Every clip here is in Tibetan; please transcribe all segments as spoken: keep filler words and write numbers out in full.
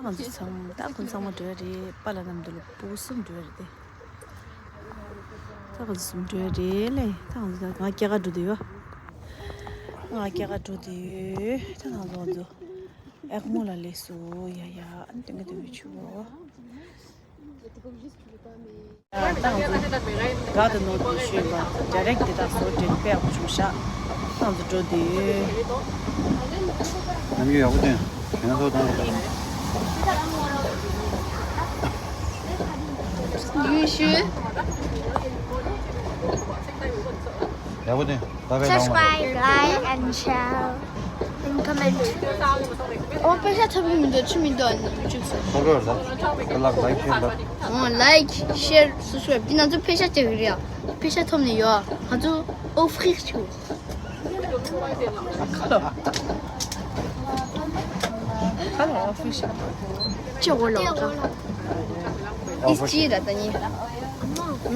ང་ཚོ་ཚང་མ་ད་ཁོང་ཚང་མ་འགྲོ་ཡ་རེད། པཱ་ལགས་མཉམ་དུ་ལ་སྤུ་གུ་གསུམ་འགྲོ་ཡ་རེད་དེ། ད་ཁོང་ཚོ་གསུམ་འགྲོ་ཡ་རེད་ལེ། ད་ཁོང་ཚོ་ད་ང་སྐྱེས་སྐར་འགྲོ་དུས་ཡོད། ང་སྐྱེས་སྐར་འགྲོ་དུས་ཡོད། ད་ང་ཚོ་ང་ཚོ་ཨེག་མོ་ལ་སླེབས་སོང་། ཡ་ཡ། ཨ་ནི་སྟོན་གི་སྟོན་གི་ཆུ་བོ། ད་ང་ཚོ་ག་དུ་ནོར་དུ་ཞུས་པ་ཌའི་རེག་དེ་དག་བཟོ་དྲན་པས་ཡག་པོ་བྱུང་ཤག་ང་ཚོ་འགྲོ་དུས། ནམ་རྒྱུན་ཡག་པོ་བསྟན། དེ་ན་ཚོ་བཏང་། ཡུས་ཤུ། ཡག་པོ་བསྟན། Bye bye. Subscribe, like and share and comment. ཨོ་པེ་ཤ་ཐོབ་མི་འདུག་ཆུ་མི་འདུག་ཨ་ནི་ཡུ་ཊུབ་སུ། ཐོབ་རོགས་ལ། ལགས་ལའིག་ཤེར་ལ། ཨོ་ལའིག་ཤེར་སབ་སི་ཀྲའིབ་འདི་ང་ཚོ་པེ་ཤ་སྤྲད་གི་རེད་ཡ། པེ་ཤ་ཐོབ་ནས་ཡོད་ང་ཚོ་ཨོ་ཕི་ཤི་ཆུ། ཁ་ལོ། ཁ་ལོ་ཨོ་ཕི་ཤི། ཅི་འོ་ལོ། ཨོ་ཕི་ཤི་ཅི་ར་ད་ཉི།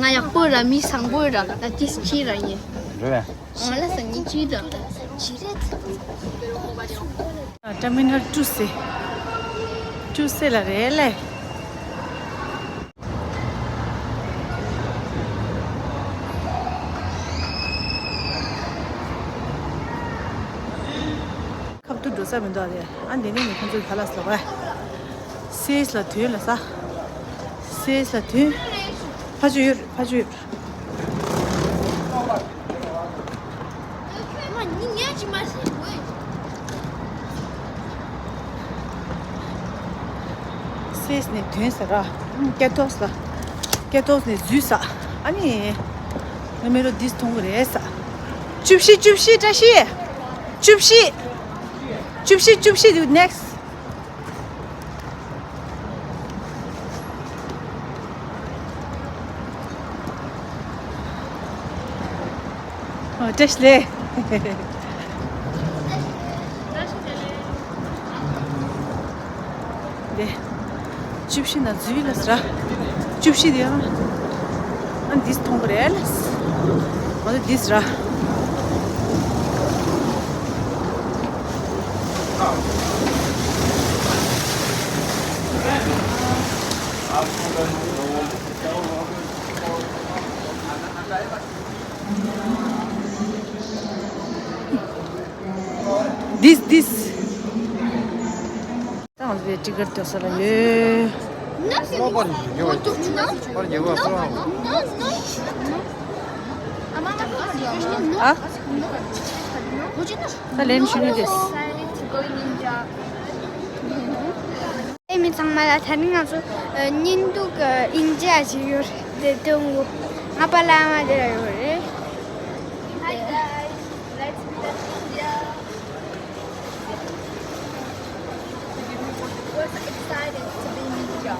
ང་ཡག་པོ་ར་མི་བཟང་པོ་ར་ད་ཏིས་ཅི་ར་ཉི། རེད། ཨོ་ལ་ས་ཉི་ཅི་ར། ཅི་རེད། ཊར་མི་ནལ་ཊུ་སི། ཊུ་སི་ལ་རེད་ལེ། ཁབ་ཏུ་འགྲོ་ས་མི་འདུག་ཨ་རེད། ཨ་འདི་ནས་ནི་ཁོང་ཚོའི་ཁ་ལག་ཟ་བ། སེས་ལ་དོན་ལ་ས། སེས་ལ་དོན། ཕ་ཆུ་ཡོད་ཕ་ཆུ་ཡོད། སེས་ནས་དོན་ཟ་ར། སྐྱ་ཐོག་ཟ། སྐྱ་ཐོག་ནས་འཛུལ་ཟ། ཨ་ནི། ང་མེ་རོ་འདིས་མཐོང་གི་རེད་ཟ། བཅུ་བཞི་བཅུ་བཞི་བཀྲ་ཤིས། བཅུ་བཞི། བཅུ་བཞི་བཅུ་བཞི་དུ་ནེག་སི། ཨོ་བཀྲ་ཤིས་ལེ། དེ། བཅུ་བཞི་ན་འཛུལ་ལ་ཟ། བཅུ་བཞི་དེ་ཡང་། ཨ་འདིས་མཐོང་གི་རེད་ལ། ང་ཚོ་འདིས་ར། འདིས་འདིས། ད་ང་ཚོའི་ཊི་ཀེ་ཊི་སྟོན་ས་ལ་ཡོད། ཨོ་པར་ཉེ་བ། པར་ཉེ་བ་པར། ཨ། ད་ལན་ཞུ་ནི་རེད། ཨེ་མི་ཚང་མ་ལ་ད་ནི་ང་ཚོ་ཉིན་འདུག་ཨིན་ཇི་ཞིག་ཡོད་རེད་དེ་སྟོན་གོ། ང་པ་ལ་མ་དེ་ལ་ཡོད་རེད། Hi guys, let's meet at India. We're so excited to be in India.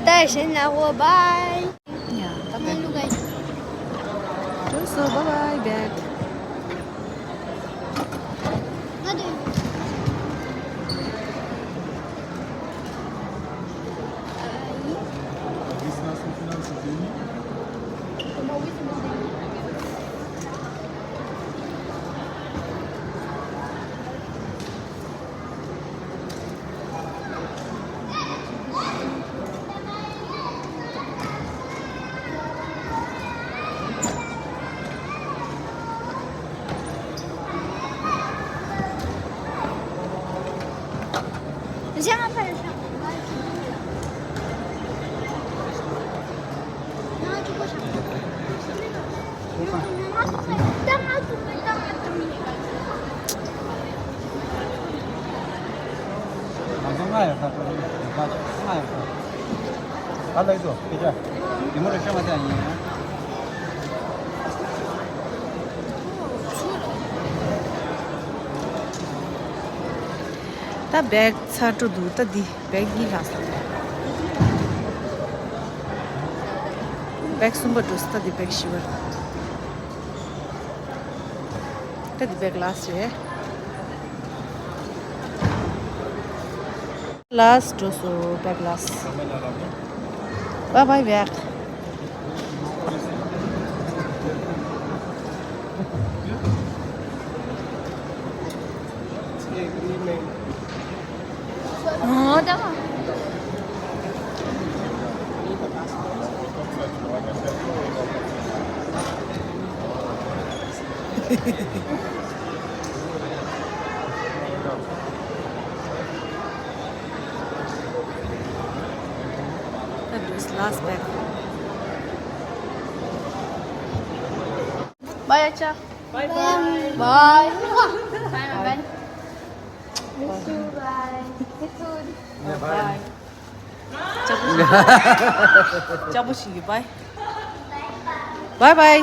ད་ཞེ་ན་འོ་བའི། Yeah, bye bye. Do so, bye bye, back. ད་བེག་ཚར་འགྲོ་འདུག་ད་འདི་བེག་གཉིས་ལྷག་སོང་། བེག་གསུམ་པ་འགྲོ་སོང་། ད་འདི་བེག་བཞི་པ། ད་འདི་བེག་ལཱ་སི་ཊི་རེད། ལཱ་སི་ཊི་འགྲོ་སོང་། བེག་ལཱ་སི་ཊི། བཱའི་བཱའི་བེག། Agreement. That was last bag. Bye, Acha. Bye bye. Bye. Bye, bye. Miss you, bye. Miss you. Bye. Bye. Bye bye.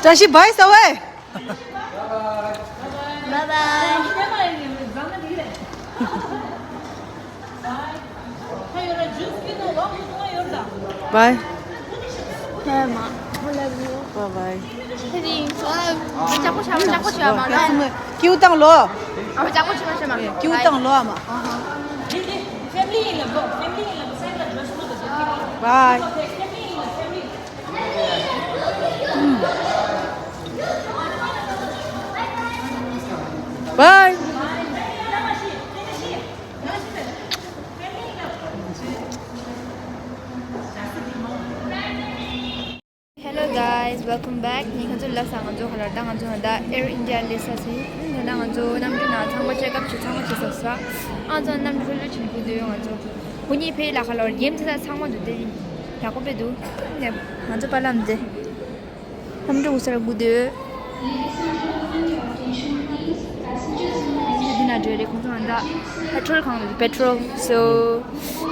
བཀྲ་ཤིས་བྷའི་ཟེར་བས། Bye bye. Bye. Bye bye. ཀིའུ་བཏང་ལོ། ཀིའུ་བཏང་ལོ་ཨ་མ། Bye. Bye. Hello guys, welcome back. ནི་ཁ་ཚོ་ལ་ས་ང་ཚོ་ཁ་ལར་ད་ང་ཚོ་ད་Air India ལས་ས་སི་ད་ང་ཚོ་གནམ་གྲུ་ན་ཚང་མ་check up བྱེད་ཚང་མ་བྱེད་ས་ས་ང་ཚོ་གནམ་གྲུ་ལ་ཆེན་པོ་འདུག་ང་ཚོ་ཁོ་གཉིས་ཕེ་ལ་ཁ་ལར་game དེ་ཚང་མ་འདུག་དེ་ཡག་པོ་དཔེ་འདུག་ནས་ང་ཚོ་པ་ལམ་དེ་གནམ་གྲུ་གུ་ས་ལ་གུ་དེ་འདི་ན་འགྲོ་རེད། ཁོང་ཚོ་ད་petrol ཁང་འདུག petrol so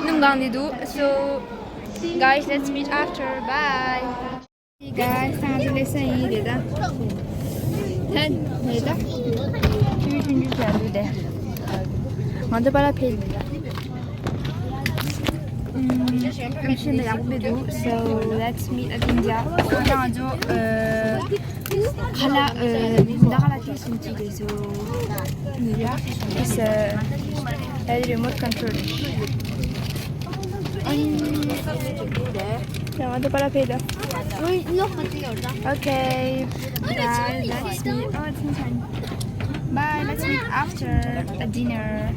སྣུམ་གང་འདི་འདུག so guys, let's meet after. Bye. Hey guys, ད་ང་ཚོ་ལས་ས་ཡིན་རེད་ད། ད་རེད་ད། ཆུ་ཆུ་ཆུ་ཆུ་འདུག་དེ། ང་ཚོ་པ་ལ་ཕེབས་རེད་ད། ཨམ་ཤིན་ཏུ་ཡག་པོ་འདུག so let's meet at India. ད་ང་ཚོ་ཨ་ཁ་ལ་ཨ་ད་ཁ་ལ་ཏི་སུན་ཅི་རེད། so ནི་ཡ་is a remote control. ཡང་ང་ཚོ་པ་ལ་ཕེབས་དང་། Okay, bye, let's meet. Oh, it's in time. Bye, let's meet after the dinner.